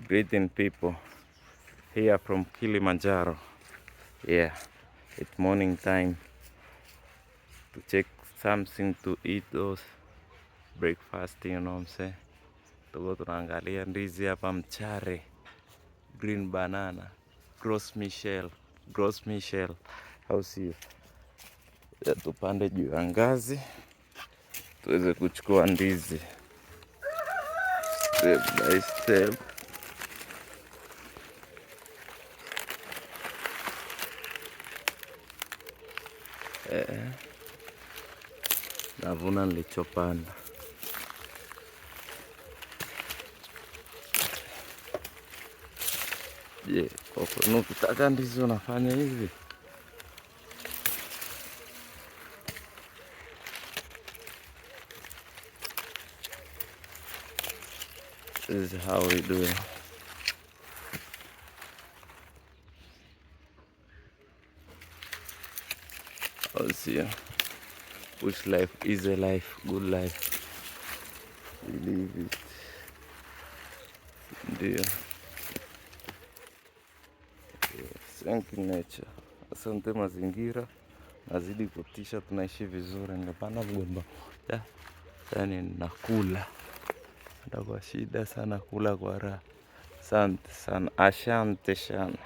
Greeting people here from Kilimanjaro. Yeah, it's morning time to check something to eat those breakfast, you know what I'm saying? Tuko tunaangalia ndizi hapa mchare, green banana, Gros Michel, Gros Michel, au sio? Ya tupande juu ya ngazi tuweze kuchukua ndizi step by step. Navuna nilichopanda. Je, kwa kwenu ukitaka ndizi unafanya hivi? This is how we do it. Au sio? Bush life is a life, good life. We live it. Ndio. Thank you nature. Asante mazingira, nazidi kutisha, tunaishi vizuri. Ningepanda mgomba moja, yani nakula hata kwa shida sana, kula kwa raha. Asante sana, asante sana.